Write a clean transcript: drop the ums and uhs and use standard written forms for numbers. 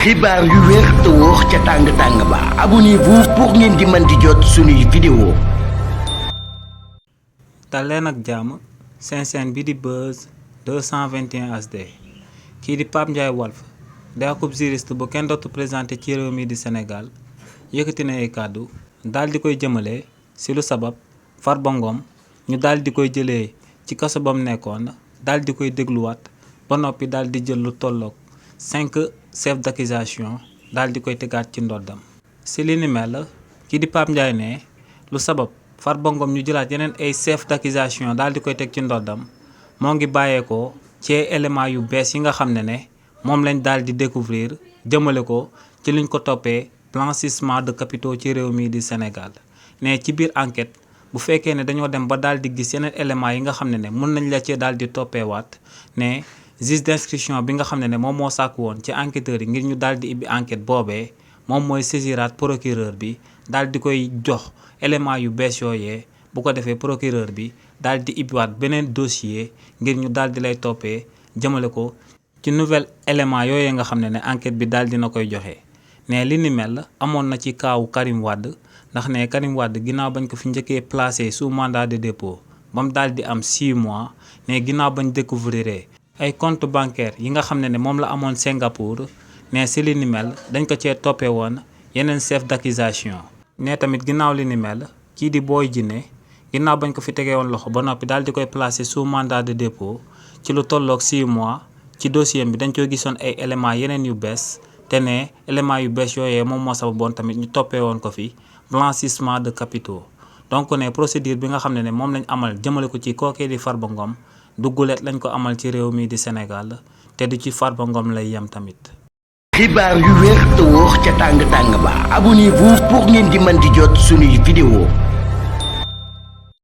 xibaar yu wér te wóor ca tàng ba abonnez-vous pour ngeen di mën di jot suñuy vidéo. dal leen ak jàmm seen chaîne bi di Buzz 221 HD kii di Pape Ndiaye Walf di akub juriste bu kenn dootu présenté ci réew mi di Sénégal yëkkati na ay kàddu daal di koy jëmale si lu sabab Farba Ngom ñu daal di koy jëlee ci kaso bam nekkoon daal di koy dégluwaat ba noppi daal di jël lu tolloog 5 chefs d'accusation daal di koy tegaat ci ndoddam. si li ni mel kii di Pape Ndiaye ne lu sabab Farba Ngom ñu jëlaat yeneen ay chefs d'accusation daal di koy teg ci ndoddam moo ngi bàyyeekoo ci éléments yu bees yi nga xam ne moom lañ daal di découvrir jëmale ko ci liñ ko toppee blanchissement de capitaux ci réew mi di Sénégal ne ci biir enquête bu fekkee ne dañoo dem ba daal di gis yeneen éléments yi nga xam ne mun nañ la cee daal di toppeewaat ne juge d'instruction bi nga xam ne moom moo sàkk woon ci enquêteurs yi ngir ñu daal di ibbi enquête boobee moom mooy saisiraat procureur bi daal di koy jox éléments yu bees yooyee bu ko defee procureur bi daal di ibbiwaat beneen dossier ngir ñu daal di lay toppee jëmale ko ci nouvel élément yooyee nga xam ne enquête bi daal dina koy joxe. ne li ni mel amoon na ci kaawu Karim Wade ndax ne Karim Wade ginnaaw bañ ko fi njëkkee placé sous mandat de dépôt ba mu daal di am 6 mois ne ginnaaw bañ découvrir ay compte bancaire yi nga xam ne moom la amoon Singapour ne si li ni mel dañ ko cee toppee woon yeneen chef d'accusation ne tamit ginnaaw li ni mel kii di Boy Djiné ginnaaw bañ ko fi tegee woon loxo ba noppi daal di koy placé sous mandat de dépôt ci lu tolloog 6 mois ci dossier bi dañ koy gisoon ay éléments yeneen yu bees te ne éléments yu bees yooyee moom moo sababoon tamit ñu toppee woon ko fi blanchissement de capitaux donc ne procédure bi nga xam ne moom lañ amal jëmale ko ci kookee di Farba Ngom dugguleet lañ ko amal ci réew mi di Sénégal te du ci Farba Ngom lay yem tamit. xibaar yu wér te wóor ca tàng ba abonnez-vous pour ngeen di mën di jot suñuy vidéo.